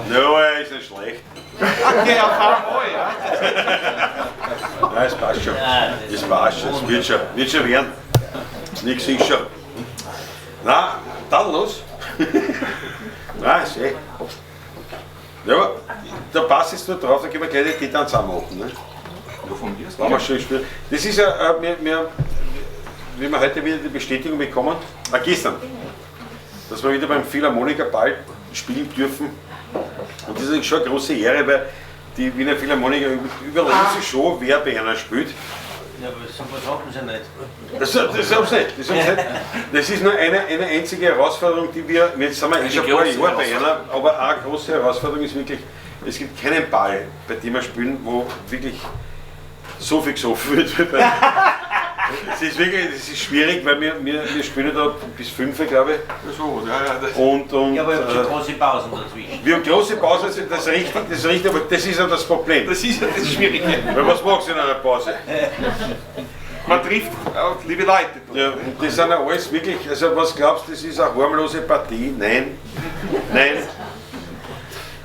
No, er ist nicht schlecht. Okay, auf einmal, ja. Nein, es passt schon. Das passt schon. Es wird schon werden. Nichts sicher. Na, dann los. Nein, ist eh. Ja, aber da passt jetzt nur drauf, da können wir gleich die Titans auch machen. Ne? Ja, von mir aus. Wollen wir schon spielen. Das ist ja, wie wir heute wieder die Bestätigung bekommen, gestern, dass wir wieder beim Philharmoniker Ball spielen dürfen. Und das ist natürlich schon eine große Ehre, weil die Wiener Philharmoniker überlegen sich schon, wer bei einer spielt. Ja, aber so was haben sie nicht. Das haben sie nicht. Das, haben sie nicht. Das ist nur eine einzige Herausforderung, die wir, jetzt sind wir eh schon ein paar Jahre bei einer, aber eine große Herausforderung ist wirklich, es gibt keinen Ball, bei dem wir spielen, wo wirklich so viel gesoffen wird. Es ist wirklich, es ist schwierig, weil wir spielen da bis 5, glaube ich. Ja, so, ja, ja, das und, ja, aber ihr habt schon große Pausen dazwischen. Wir haben große Pausen, das ist richtig, aber das ist ja das Problem. Das ist ja das Schwierige. Weil was machst du in einer Pause? Man trifft auch liebe Leute. Ja, und das sind ja alles wirklich, also was glaubst du, das ist eine harmlose Partie? Nein, nein,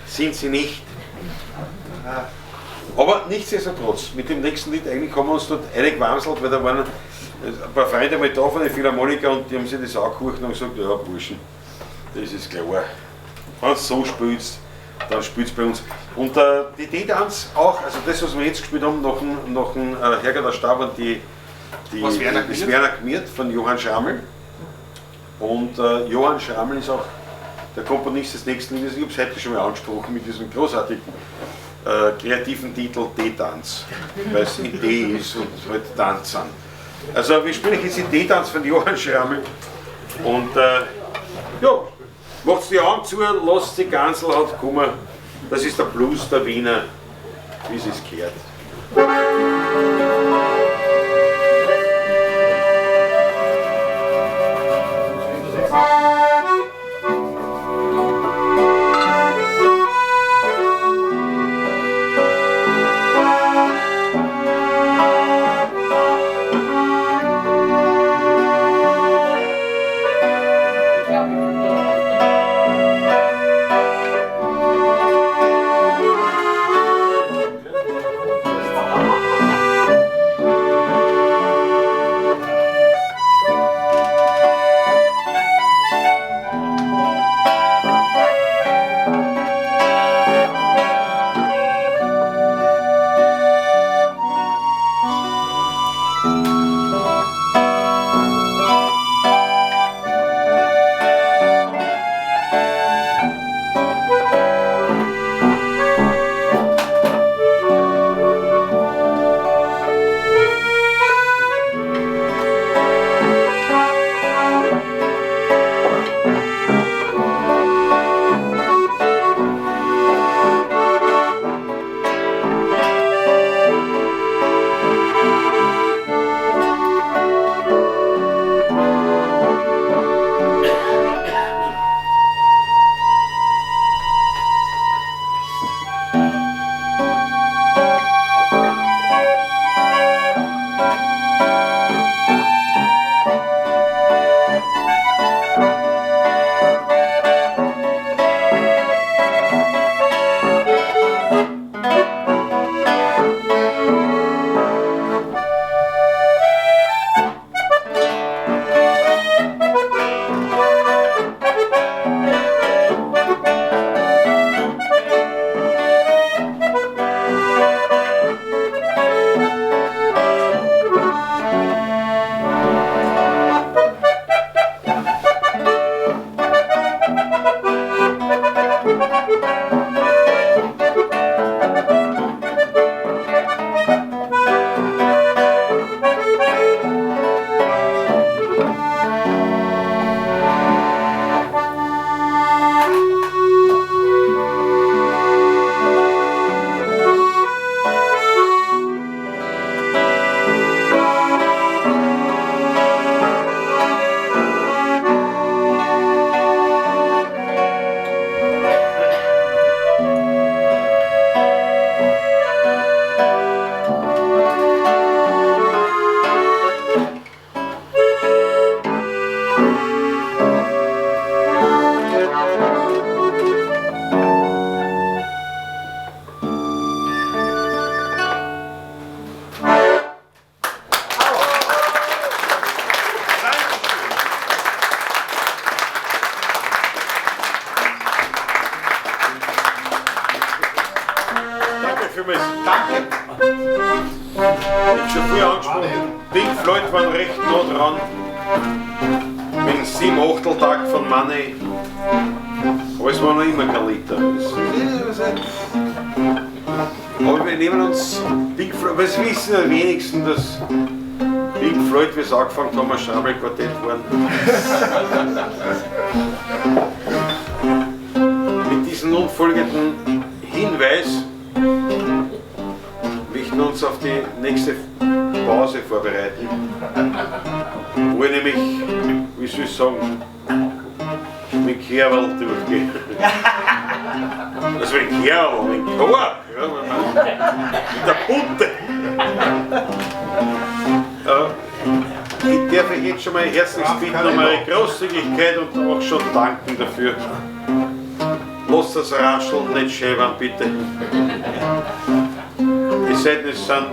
sind sie nicht. Aber nichtsdestotrotz, mit dem nächsten Lied eigentlich haben wir uns dort eingewamselt, weil da waren ein paar Freunde mal da von den Philharmoniker und die haben sich das angehört und gesagt, ja Burschen, das ist klar. Wenn du so spielst, dann spielst du bei uns. Und die T-Tanz auch, also das, was wir jetzt gespielt haben, nach dem Herrgott der Stab und Was Werner das Gmiert? Werner Gmiert von Johann Schrammel. Und Johann Schrammel ist auch der Komponist des nächsten Liedes. Ich habe es heute schon mal angesprochen mit diesem großartigen kreativen Titel T-Tanz, weil es in T ist und halt Tanzen. Also wir spielen jetzt den T-Tanz von Johann Schrammel und ja, macht's die Augen zu, lasst die Gansel hat kommen. Das ist der Blues der Wiener, wie es gehört. Thank Danke. Ich hab schon früher angesprochen, Pink Floyd waren recht nah dran. Mit dem 7/8-Takt von Money. Aber es war noch immer kein Liter. Aber wir nehmen uns Pink Floyd, weil es wissen am wenigsten, dass Pink Floyd, wie sie angefangen haben, ein Schrammel-Quartett waren. Mit diesem nun folgenden Hinweis möchten wir uns auf die nächste Pause vorbereiten, wo ich nämlich, wie soll ich sagen, mit Kerl durchgehe. Also mit Kerl, mit Chor, ja, mit der Bunte. Ich darf euch jetzt schon mal herzlichst bitten um eure Großzügigkeit und auch schon danken dafür. Lasst das Rascheln nicht schäbern, bitte. Es sei denn, es sind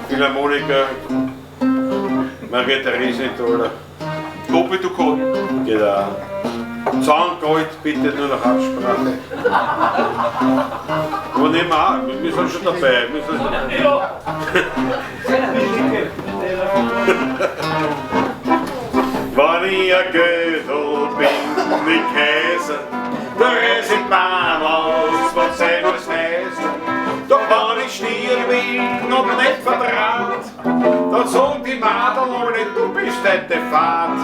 Philharmoniker, Maria Theresienthaler. Lobe du Koden. Genau. Zahngold bitte nur nach Absprache. Aber nehmen wir auch, wir sind schon dabei. Wir sind schon Wenn ich ein Gödel bin, nicht Kaiser, da reiß ich Bahn aus, was sein muss heißt. Doch wenn ich Stier bin und nicht vertraut, dann sagen die Madel alle, du bist heute fad.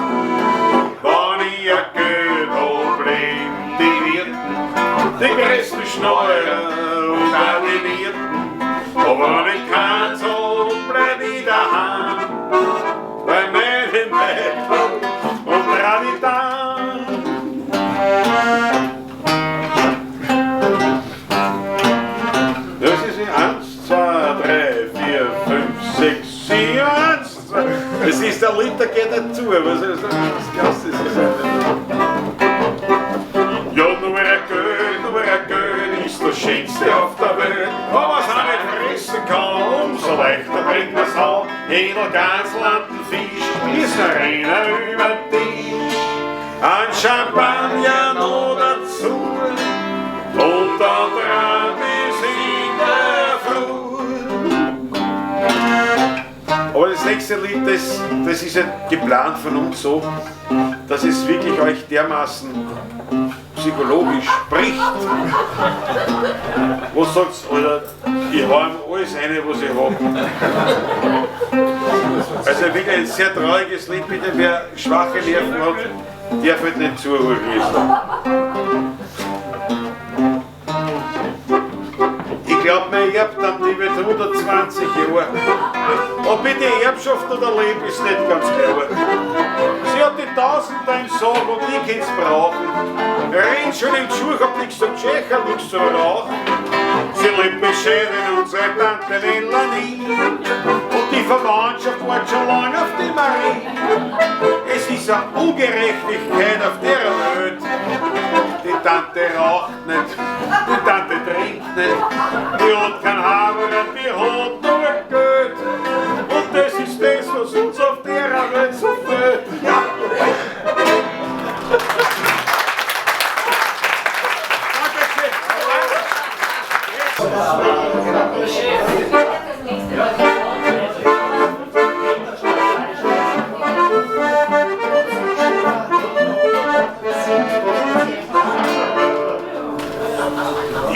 Wenn ich ein Gödel bin, die Wirten, die größten Schneuer und auch die Nierten. Aber wenn ich keins hab, bleib ich daheim, bei meinem Weib und Raditan. Das ist 1, 2, 3, 4, 5, 6, 7, 1, 2. Das ist der Liter geht nicht zu, was ist das? Das ist das. Ja, nur ein Geld ist das Schönste auf der Welt. Aber was auch nicht fressen kann, umso leichter bringt man's an. Händel, Gans, Landen, Fisch, ist ein Renner über den Tisch. Ein Champagner noch dazu und dann dran bis in der Früh. Aber das nächste Lied, das ist ja geplant von uns so, dass es wirklich euch dermaßen psychologisch spricht. Was sagt's, Alter, ich hau ihm alles rein, was ich hab. Also wirklich ein sehr trauriges Lied, bitte, wer schwache Nerven hat, der fällt nicht zu, Ruhe. Ich glaub, mein Erbtante, die wird 120 Jahre. Ob ich die Erbschaft oder lebe, ist nicht ganz klar. Sie hat die Tausender im Sarg und ich kann's brauchen. Renn schon im Schuh, hab nix zum Tschecher, nix zum Rauchen. Sie lebt bescheiden, unsere Tante Melanie. Und die Verwandtschaft wartet schon lang auf die Marie. Es ist eine Ungerechtigkeit auf der Welt. Die Tante raucht nicht, die Tante trinkt nicht, die hat kein Haber, die hat nur Geld. Und das ist das, was uns auf der Welt so fehlt. Ja.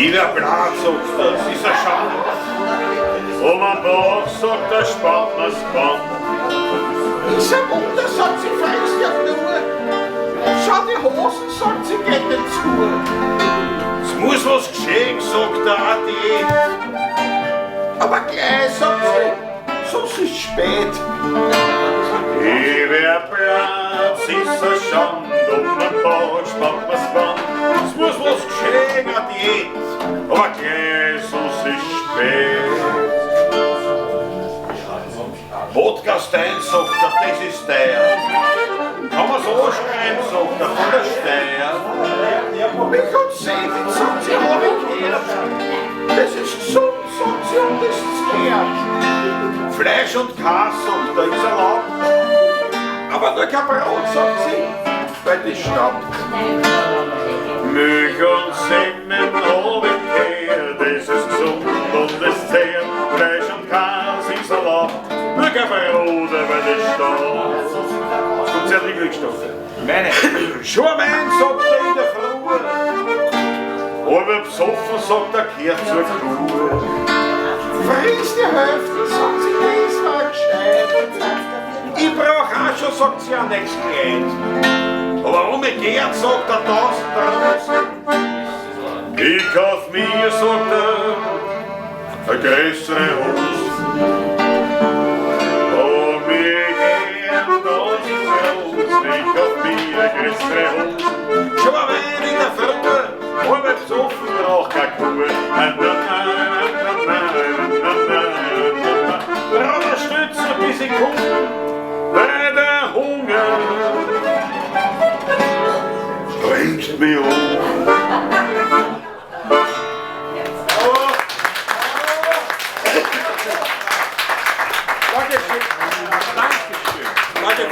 Ich wär blatt, sagt er, das ist eine Schande. Um am Bauch, sagt er, spannt man's Band. Ist ein Wunder, sagt sie, frisst ja nur. Schau die Hosen, sagt sie, geht nicht zu. Es muss was geschehen, sagt der Adi. Aber gleich, sagt sie, sonst ist spät. Ich wär blatt, ist eine Schande, um am Bauch, spannt man's Band. Es muss was geschehen, Adi. Aber gleich, sonst ist spät. Wodka Stein, sagt er, das ist teuer. Kann man's anschreiben, sagt er, von der Steyr. Mich und Selig, sagt sie, hab ich gehört. Das ist gesund, sagt sie, und das ist gehört. Fleisch und Käse, sagt er, ist erlaubt. Aber nur kein Brot, sagt sie, weil das staubt. Milch und Semmeln hab ich gehört, das ist gesund und es zehrt. Fleisch und Käse ist erlaubt, nur kein Brot über den Staub. Kommt sehr Lieblingsstoffe. Meine. Schon mein, sagt er in der Früh. Aber besoffen, sagt er, kehrt zur Kuh. Friss die Hälfte, sagt sie, das war gescheit. Ich brauch auch schon, sagt sie, ein nächstes Kleid. Aber umgekehrt, sagt er, 1000 Rosen. Ich kauf mir, sagt er, eine größere Hose. Oh, mir gern 1000 Rosen, ich kauf mir eine größere Hose. Schon mein in der Früh, Aber besoffen brauch keine Kuh. Na, na, na, na, na, na, na, na, na. Bruder, stütze, bis ich komm. Weil der Hunger bringt mich um. Dankeschön. Dankeschön. Danke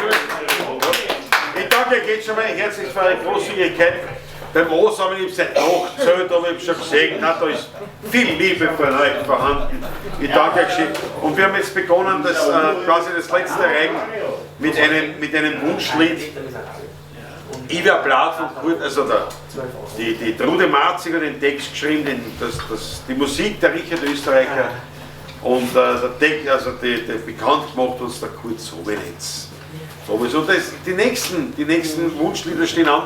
Ich danke euch jetzt schon mal herzlich für eure Großzügigkeit. Beim Ansammeln, ich habe seit nachgezählt, aber ich habe schon gesehen, na, da ist viel Liebe von euch vorhanden. Ich danke euch schön. Und wir haben jetzt begonnen, das, quasi das letzte Reigen mit einem Wunschlied. Ich wär blatt von Kurt, also der, die Trude Marzig hat den Text geschrieben, die Musik der Richard Österreicher und der Text, also die bekannt gemacht uns der Kurt Sowenetz. So, das, die nächsten Wunschlieder stehen an.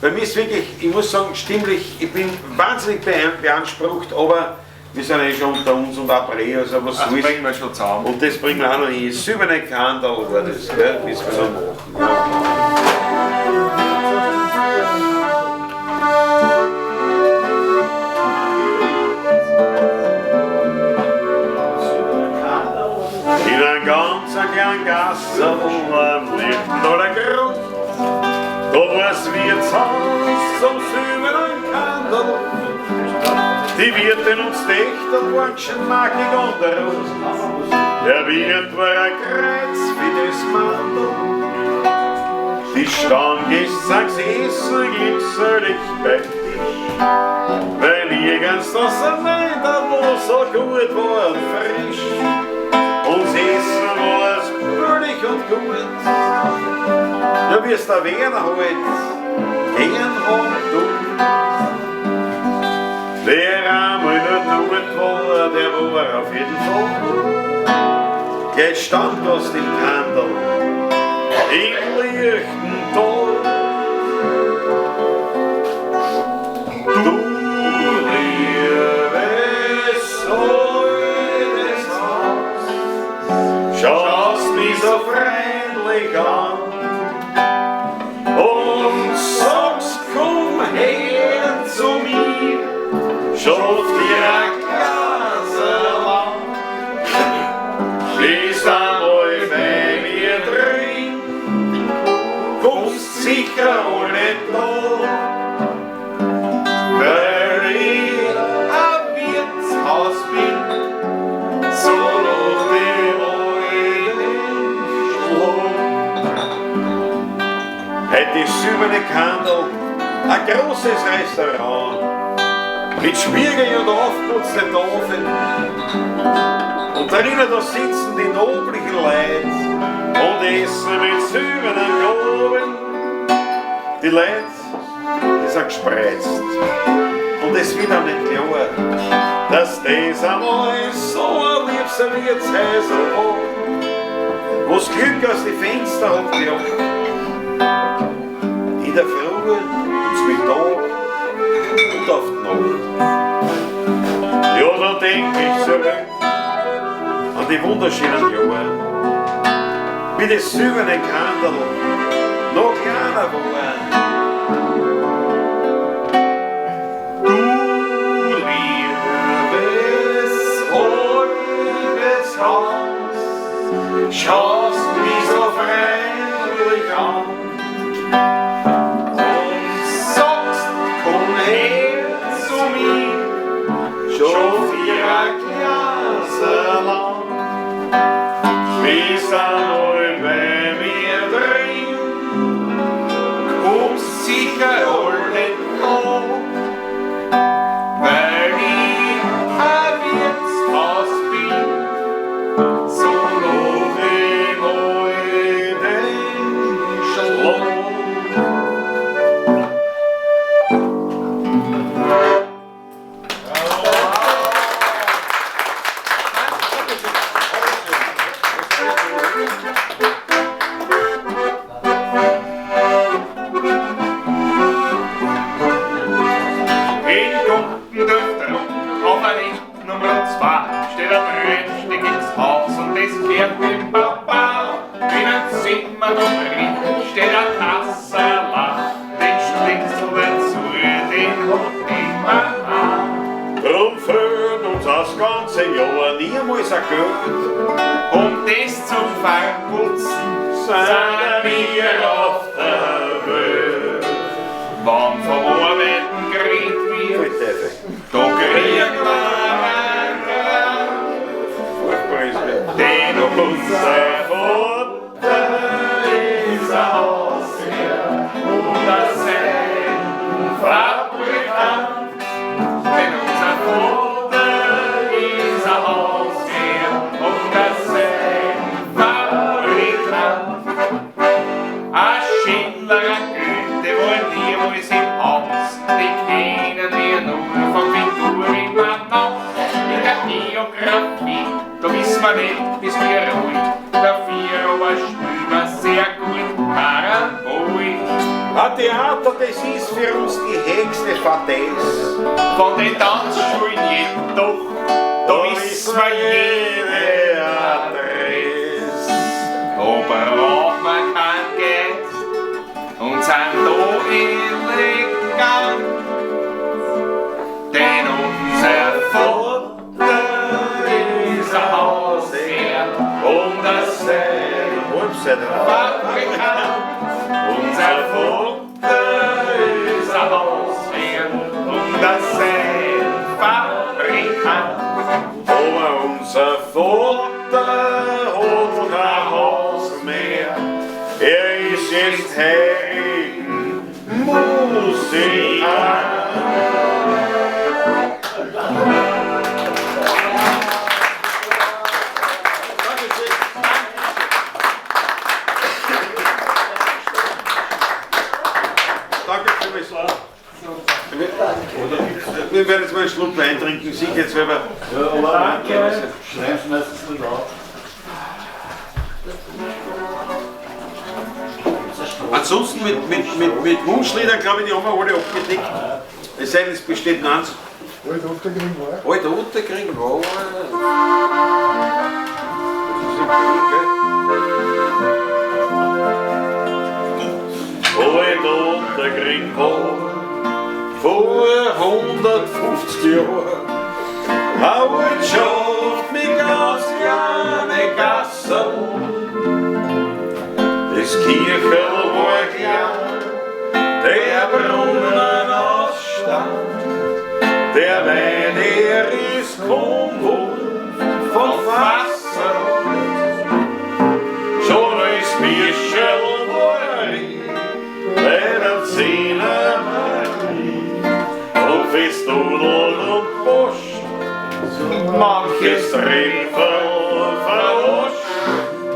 Bei mir ist wirklich, ich muss sagen, stimmlich, ich bin wahnsinnig beansprucht, aber wir sind eh schon unter uns und Après, also was Das soll's. bringen wir schon zusammen. Und das bringen wir auch noch hin. Silberne Kandel war das, gell? Müssen wir noch machen. Ja. In einem ganz kleinen Gasserl am Lichtendaler Grund, da war's Wirtshaus zum silbernen Kandel. Die Wirtin und Dächter waren geschmackig und rund. Der Wirt war ein Kreuz wie das Mandel. Die Stammgäste sind gesessen glückselig beim Tisch, weil nirgends das Wein da wo so gut war und frisch. Uns Essen war's billig und gut. Ja, wie's der Werner halt gern hat tut. Der einmal nicht dort war, der war auf jeden Fall gleich Stammgast im Kandel, im Lichtental. Du liebes holdes Haus, schaust mich so freundlich an und sagst, komm her zu mir, schaff dir ein Glaserl an. Bist einmal bei mir drin, kommst sicher ohne da, weil ich ein Wirtshaus bin, so nach dem alten Schlag. Heute ist silberne Kandel, ein großes Restaurant, mit Spiegeln und aufgeputzten Tafeln. Und drinnen da sitzen die noblichen Leute und essen mit silbernen Gabeln. Die Leute, die sind gespreizt. Und es wird auch nicht klar, dass das einmal so ein liebes Wirtshäusl war, wo's Glück aus den Fenstern hat gejagt. In der Früh, zum Mittag und auf die Nacht. Ja, da denk ich zurück an die wunderschönen Jahre, wie das silberne Kandel noch kleiner war. Du liebes, holdes Haus, schaust mich so freundlich an und sagst, komm her zu mir, schaff dir ein Glaserl an. Bist einmal bei mir drin, kommst sicher alle da, weil ich aber niemals ein Geld. Um das zum Verputzen Sind wir auf der Welt. Wann vom Arbeiten geredet wird, da kriegen wir einen Furchtbar ist es. Denn unser Vater ist ein Hausherr und ein Seidenfabrikant. Denn unser Vater ist ein Hausherr und ein Seidenfabrikant. Ein Schindler, ein Goethe war niemals im Haus, die kennen wir nur von Figur in Manaus. In der Geografie, da wissen wir nicht, bis wir ruhig, dafür aber spielen wir sehr gut Karambol. Ein Theater, das ist für uns die höchste Fadesse. Von den Tanzschulen jedoch, da wissen wir jede Adresse. Da braucht man kein Geld und sind da elegant. Denn unser Vater ist ein Hausherr und ein Seidenfabrikant. Unser Vater ist ein Hausherr und ein Seidenfabrikant. Aber unser Vater hat kein Haus mehr. Er ist jetzt Heiligen Musikant. Danke vielmals. Wir werden jetzt mal einen Schluck Wein trinken, sicher jetzt, weil wir. Ja, danke. Schreiben Sie meistens nicht auf. Ansonsten mit Wunschliedern, glaube ich, die haben wir alle abgedeckt. Es sei denn, es besteht noch eins. Alt Ottakring war. Alt Ottakring war. Das ist ein gell? Alt Ottakring war vor 150 Jahren eine Ortschaft mit ganz kleinen Gassen. Das Kirchel war klein, der Brunnen aus Stein, der Wein, der ist gekommen von Wasser. Schon als Birschel war ich bei der Zehnermarie, auf Festudel und Post, manches Treffer verloscht,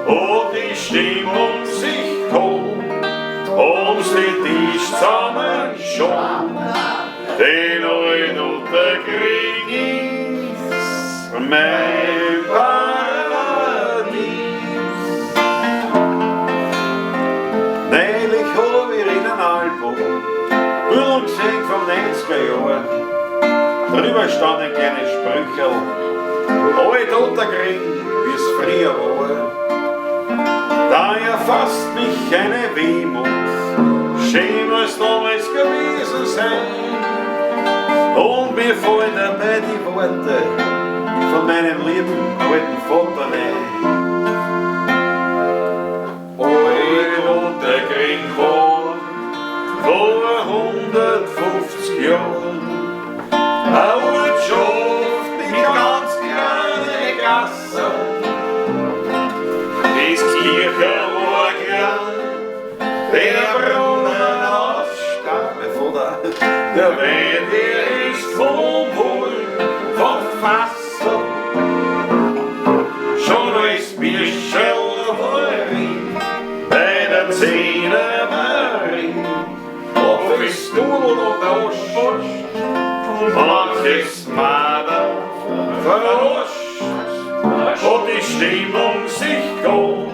und die Stimmung sich kommt, ums den Tisch zusammen schon. Den alt Ottakring ist mein Paradies. Neulich hab ich in einem Album Bilder gesehen vom 90er Jahr. Drüber stand ein kleines Sprüchel. Alt Ottakring, wie's früher war. Da erfasst mich eine Wehmut, schön muss's damals gewesen sein. Und mir fallen dabei die Worte von meinem lieben alten Vater ein. Alt Ottakring war vor 150 Jahren eine Ortschaft mit ganz kleinen Gassen. Das Kirchel war klein, der Brunnen aus Stein. Mein Vater. Der Wein, der ist vom Wohl, vom Wasser. Schon als Birschel war ich bei der Zehnermarie. Auf Festudel und Osch, manches Mader verloscht. Und die Stimmung sich kommt,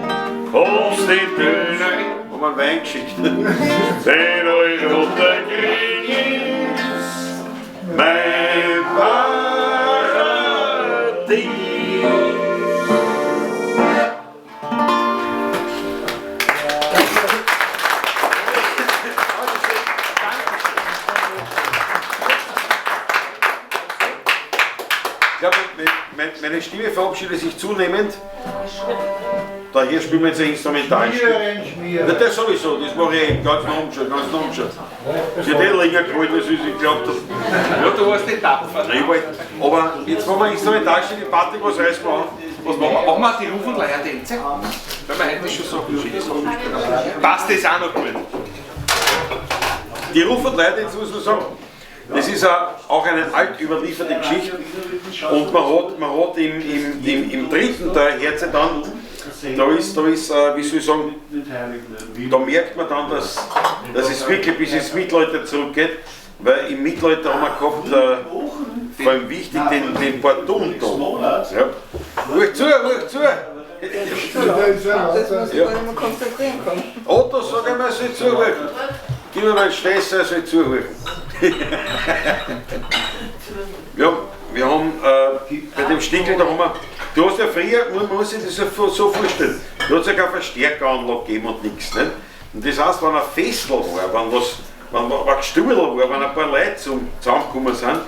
ums die Bühne. Haben wir einen Wein geschickt. Den alt Ottakring ist mein Paradies. Ich glaube, meine Meine Stimme verabschiedet sich zunehmend. Daher spielen wir jetzt ein Instrumentalstück. Schmieren, Na, das sowieso, das mache ich ganz umgeschaut, ganz umgeschaut. Sie hat eh länger gehalten, als ich geglaubt habe. Ja, du warst nicht tapfer. Ich wollte- Aber jetzt machen wir ein Instrumentalstück, Patrick, was reißen wir an? Was machen wir? Machen wir die Ruf- und Leiertänze? Weil wir heute schon so schöne Sachen gespielt haben. Passt das auch noch gut? Die Ruf- und Leiertänze, muss man sagen, das ist auch eine alt überlieferte Geschichte. Und man hat im dritten Teil Herze dann, da ist, wie soll ich sagen, da merkt man dann, dass es wirklich bis ins Mittelalter zurückgeht, weil im Mittelalter haben wir gehabt, vor allem wichtig, den Bordunton. Ja. Ruhig zu, ruhig zu! Das muss ich gar nicht mehr konzentrieren können. Otto, sag einmal, soll zuhören. Gib mir meinen Stress, er soll zuhören. Ja, wir haben bei dem Stickel, da haben wir, du hast ja früher, man muss sich das ja so vorstellen, da hat es ja keine Verstärkeranlage gegeben und nichts. Nicht? Und das heißt, wenn ein Festl war, wenn ein Gestühl war, wenn ein paar Leute zusammengekommen sind,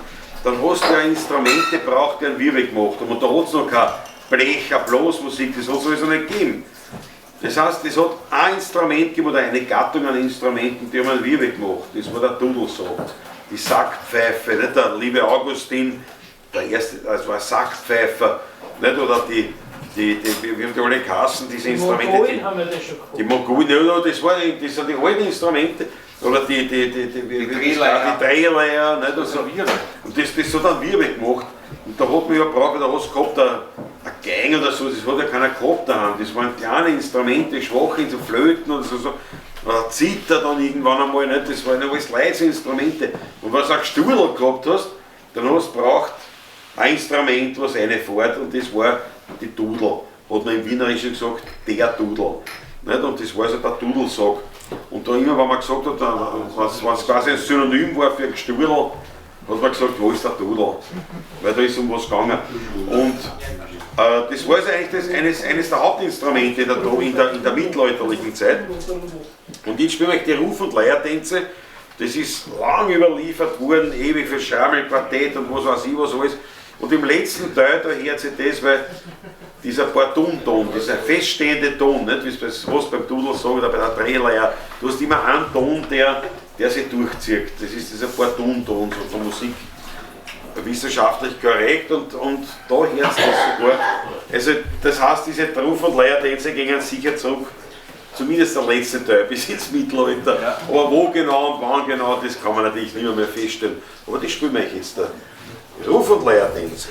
dann hast du ja Instrumente gebraucht, die einen Wirbel gemacht haben. Und da hat es noch kein Blech, keine Blasmusik, das hat es sowieso nicht gegeben. Das heißt, es hat ein Instrument gegeben oder eine Gattung an Instrumenten, die haben einen Wirbel gemacht. Das war der Dudelsack, die Sackpfeife, nicht? Der liebe Augustin, der erste, das war Sackpfeifer, nicht? Oder wie haben die alle geheißen, diese Instrumente? Mongolen haben wir das schon gehabt. Die Mongolen, ja, das sind die alten Instrumente. Oder die Drehleier, nicht? Also, und das hat einen Wirbel gemacht. Und da hat man ja gebraucht, da hast du gehabt, ein Geige oder so, das hat ja keiner gehabt daheim. Das waren kleine Instrumente, schwache, so Flöten und so. Oder Zither dann irgendwann einmal, nicht? Das waren ja alles leise Instrumente. Und wenn du ein Gestühl gehabt hast, dann hast du gebraucht ein Instrument, was reinfährt, und das war die Dudel. Hat man im Wienerischen gesagt, der Dudel. Nicht? Und das war so der Dudelsack. Und da immer, wenn man gesagt hat, wenn es quasi ein Synonym war für Gestühl, hat man gesagt, wo ist der Dudel? Weil da ist um was gegangen. Und das war also eigentlich eines der Hauptinstrumente in der mittelalterlichen Zeit. Und jetzt spielen wir euch die Ruf- und Leiertänze. Das ist lang überliefert worden, ewig für Schrammelquartett und was weiß ich was alles. Und im letzten Teil, da hört sich das, weil dieser Bordunton, dieser feststehende Ton, nicht, wie es beim Dudelsack oder bei der Drehleier, du hast immer einen Ton, der sich durchzieht. Das ist dieser Bordunton, so von Musik wissenschaftlich korrekt, und da hört es das sogar. Also das heißt, diese Ruf- und Leiertänze gingen sicher zurück, zumindest der letzte Teil bis ins Mittelalter. Ja. Aber wo genau und wann genau, das kann man natürlich nicht mehr feststellen. Aber das spielen wir jetzt da. Ruf- und Leiertänze.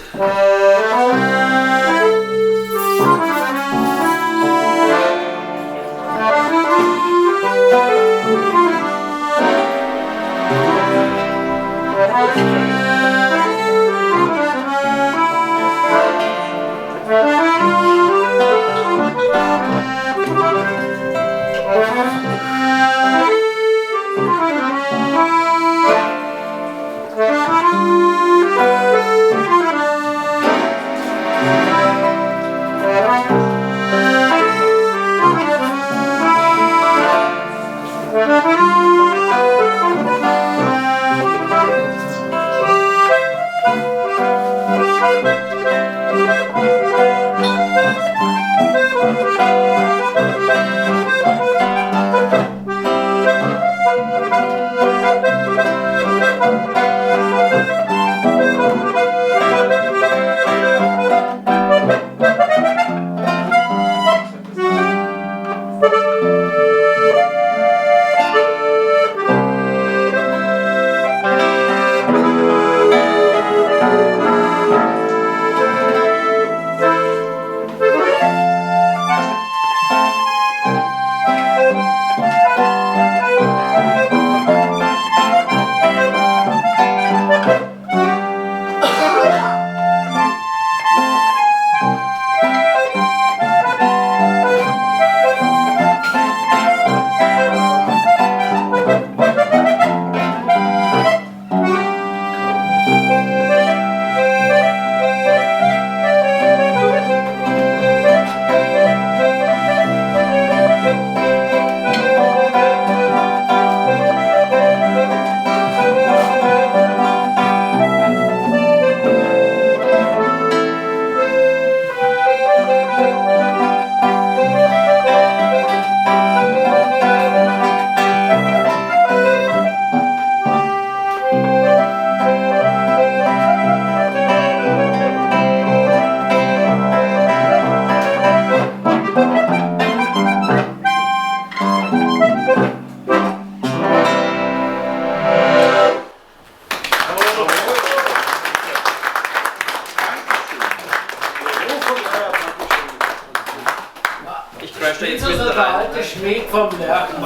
Weißt du, jetzt Das ist mit der rein. alte Schmied vom Lerchen.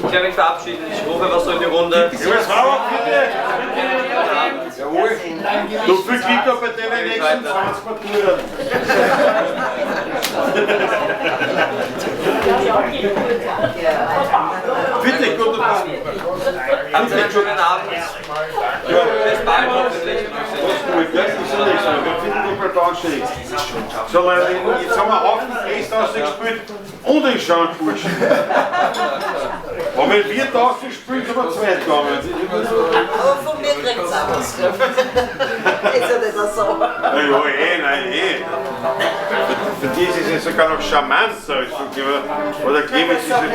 Ich kann mich verabschieden. Ich rufe was so in die Runde. Jawohl. Du viel Glück noch bei deinen nächsten 20 Maturen. Bitte, guten Abend. Habt einen schönen Abend. Bis bald hoffentlich. So Leute, jetzt haben wir einen Haufen Gäste ausgespielt und den Schankburschen. Aber wenn wir da ausgespielt, sind wir zweit gegangen. Aber von mir kriegt es auch was. Ist ja nicht so. Na ja, eh, nein, eh. Für die ist es ja sogar noch charmanter als von Clemens. Oder Clemens ist ja, den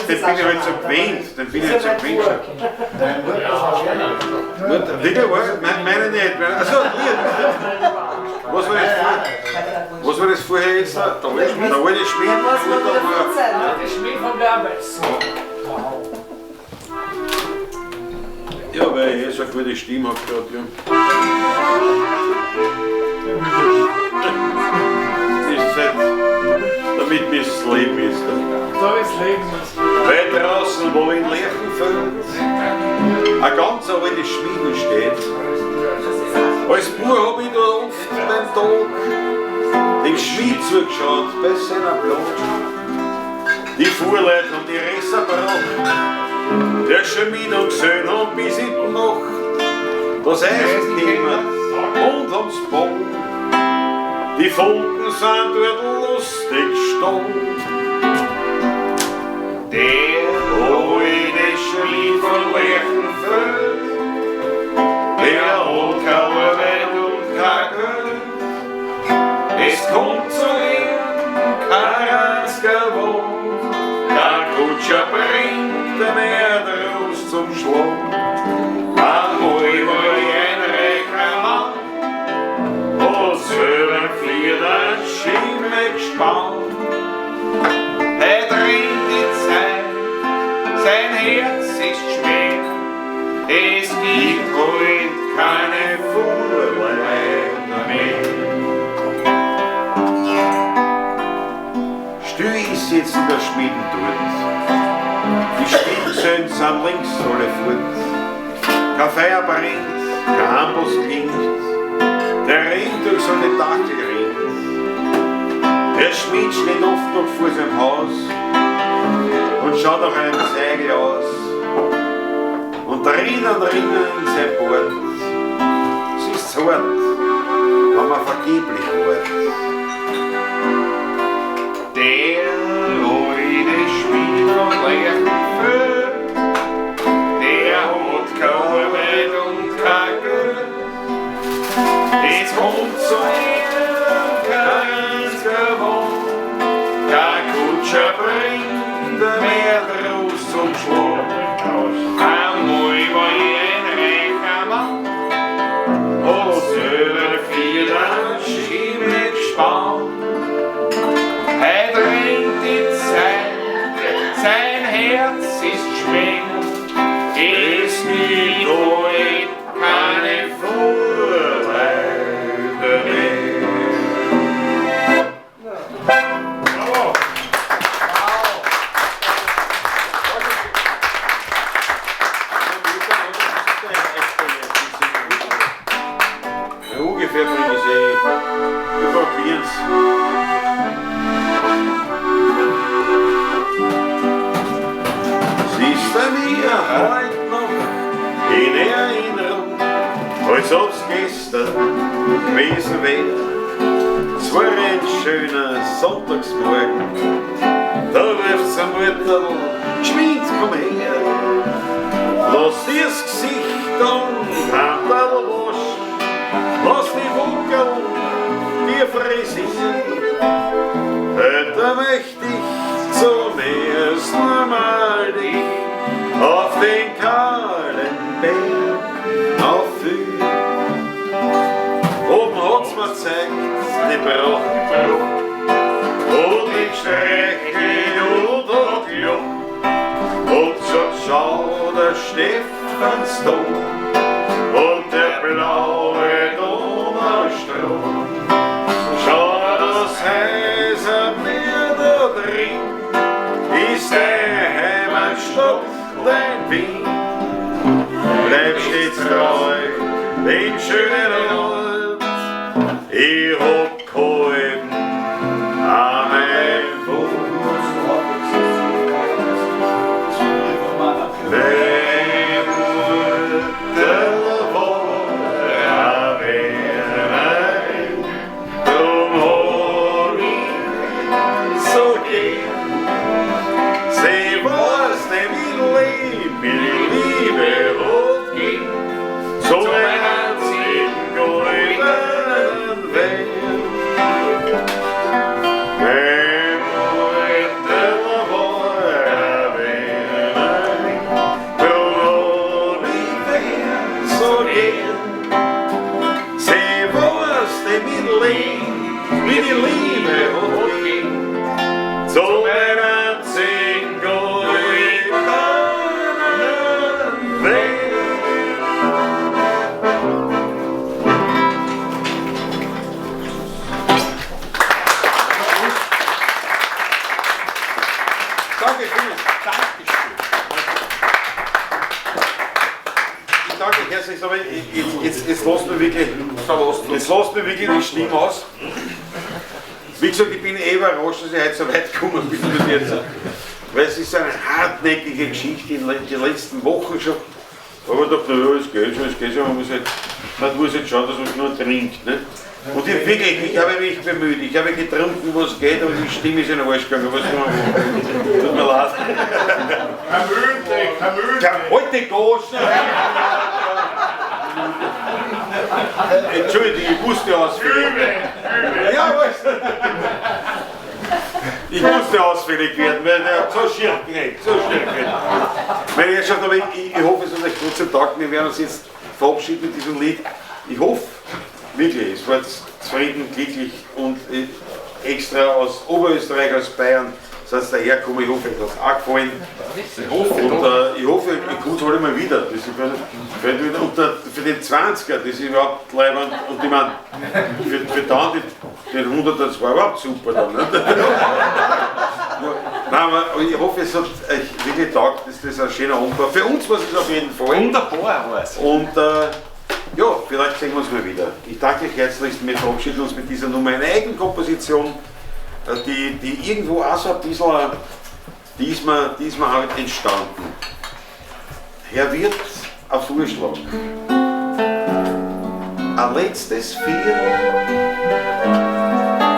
bin ich halt so gewöhnt. Den bin ich halt so gewöhnt schon. Wirklich, meine nicht. Achso, hier. Was war das vorher? Was war das vorher jetzt? Der alte Schmied? Der Schmied vom Lermes. Ja, weil ich eh so eine gute Stimme habe gerade, ja. Ist halt, damit mir das Leben ist. Da ist Leben. Weil draußen, wo in Lerchenfeld ein ganz alte Schmieden steht. Als Bub hab ich da oft beim Tag dem Schmied zugeschaut bei seiner Plage. Die Fuhrleute und die Resser brach, der Schmied und Söhne haben bis in die Nacht das Eisen gekommen und haben's gebaut. Die Funken sind dort lustig gestanden. Der alte Schmied von Lerchenfeld, der hat keine Arbeit und kein Geld. Es kommt zu ihm kein einziger Wort, kein Kutscher bringt dem Erdruss zum Schlag. Einmal war ich ein reicher Mann, und selber fliegt ein Schimmel gespannt. Heut rinnt die Zeit, sein Herz ist schwer, es gibt heut keine Fuhrleute mehr. Still ist jetzt in der Schmieden dort. Die Schmiedensöhne sind längst alle fort. Kein Feuer brennt, kein Amboss klingt. Der Regen durch so eine Dackel rinnt. Der Schmied steht oft noch vor seinem Haus und schaut nach einem Seigel aus. Und drinnen rinnen in sein Bord. Es ist hart, wenn man vergeblich wird. Der alte Schmied von Lerchenfeld, der hat keine Arbeit und kein Geld. Es kommt zu ihm kein einziger Wort, kein Kutscher bringt mehr draus zum Schlag. Einmal war ich ein reicher Mann, und selber vier ein Schimmel gespannt. Heut rinnt die Zeit, sein Herz ist schwer, es gibt heut keine Fuhrleute mehr. Ja, ungefähr bringe ich eh. Wir probieren's. Siehst du mir heut noch in Erinnerung, als ob's gestern gewesen wär. Es war ein schöner Sonntagsmorgen, da ruft's am Mutterl, Geschwind, komm her. Lass dir's Gesicht und Handel waschen, lass die Wuckel dir frisieren. Heute möchte ich zum ersten Mal dich auf den kahlen Berg aufführen. Oben hat's mir gezeigt, die Brache und die Strecke und der Glock. Und so schau der Stephansdom und der blaue Donaustrom. Schau das heiße Meer Stadt, dein Wien. Bleib stets treu dem schönen Ort. Ich hab gehalten an mein Wort. Meine Mutter war eine Wienerin, drum hab ich so gern. Sie weiß nicht, wie lieb, wie Liebe hat gegeben, zu meiner einzigen goldenen Welt. Meine Mutter war eine Wienerin, drum hab ich so gern. Sie weiß nicht, wie lieb, wie die Liebe hat gegeben, zu meiner einzigen goldenen Welt. Danke vielmals. Dankeschön. Ich danke euch herzlich, aber jetzt lasst mir wirklich, jetzt lasst mir wirklich die Stimme aus. Wie gesagt, ich bin eh überrascht, dass ich heute so weit gekommen bin bis jetzt. Weil es ist eine hartnäckige Geschichte in den letzten Wochen schon. Aber ich dachte, naja, es geht schon, man muss jetzt schauen, dass man nur trinkt. Ne? Und ich, wirklich, ich habe mich bemüht, ich habe getrunken, was geht, aber die Stimme ist in den Arsch gegangen. Was soll man machen? Tut mir leid. Vermüdlich, vermüdlich. Ja, alte Goschen! Entschuldigung, ich musste ausfällig. Ja, was? Ich musste ausfällig werden, weil der hat so schier geredet, so schier geredet. Meine Herrschaften, aber ich hoffe, es hat euch trotzdem taugt. Wir werden uns jetzt verabschieden mit diesem Lied. Ich hoffe, wirklich, es war jetzt zufrieden, glücklich und extra aus Oberösterreich, aus Bayern, seid ihr dahergekommen. Ich hoffe, euch hat es auch gefallen. Und ich hoffe, ich komme alle mal wieder. Das ist wieder. Und für den 20er, das ist überhaupt leibend. Und ich meine, für dann den 100er, das war überhaupt super dann. Ne? Nein, aber ich hoffe, es hat euch wirklich taugt, dass das ein schöner Abend war. Für uns war es auf jeden Fall. Wunderbar war es. Und ja, vielleicht sehen wir uns mal wieder. Ich danke euch herzlich, wir verabschieden uns mit dieser Nummer, eine Eigenkomposition, die irgendwo auch so ein bisschen, diesmal halt entstanden. Herr Wirt, ein Vorschlag. Ein letztes Viertel.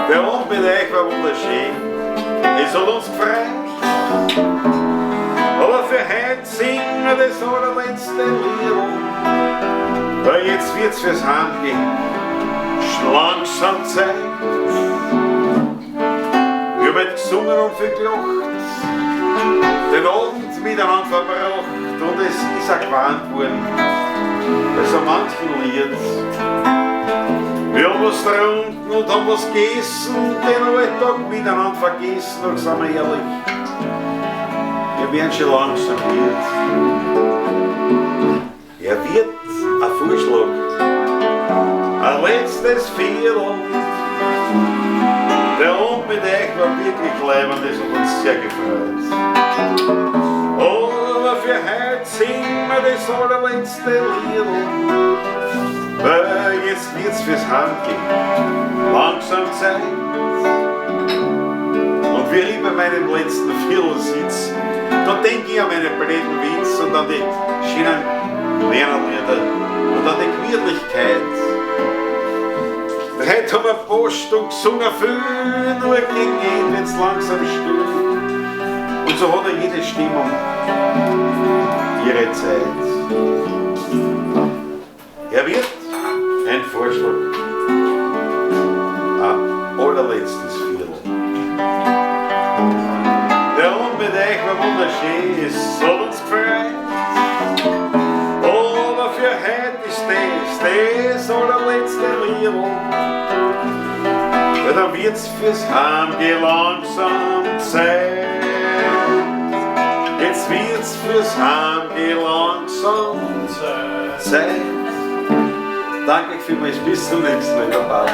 Der Abend mit euch war wunderschön. Es hat uns gefreut. Aber für heute singen wir das allerletzte Lied. Weil jetzt wird's fürs Heimgehen schon langsam Zeit. Wir haben heute gesungen und viel gelacht, den Abend miteinander verbracht und es ist auch gewarnt worden bei so manchen Lied. Wir haben was getrunken und haben was gegessen, den Alltag miteinander vergessen, doch sind wir ehrlich, wir werden schon langsam wird. Er wird ein Vorschlag, ein letztes Viertel. Der Abend mit euch war wirklich leibend, das hat uns sehr gefreut. Aber für heute singen wir das allerletzte Lied, weil jetzt wird's fürs Heimgehen langsam Zeit. Und wie ich bei meinem letzten Viertel sitz, da denke ich an meine blöden Witz und an die schönen Wienerlieder und an die Gemütlichkeit. Heute haben wir Post und gesungen viel, nur gegen ihn wird's langsam still. Und so hat er jede Stimmung ihre Zeit. Er wird ein Vorschlag, ein allerletztes Viertel. Der Abend mit euch war wunderschön, es hat uns gefreut. Aber für heute ist das allerletzte Lied. Weil dann wird's fürs Heimgehen langsam Zeit. Jetzt wird's fürs Heimgehen langsam Zeit. Danke vielmals, bis zum nächsten Mal. Baba.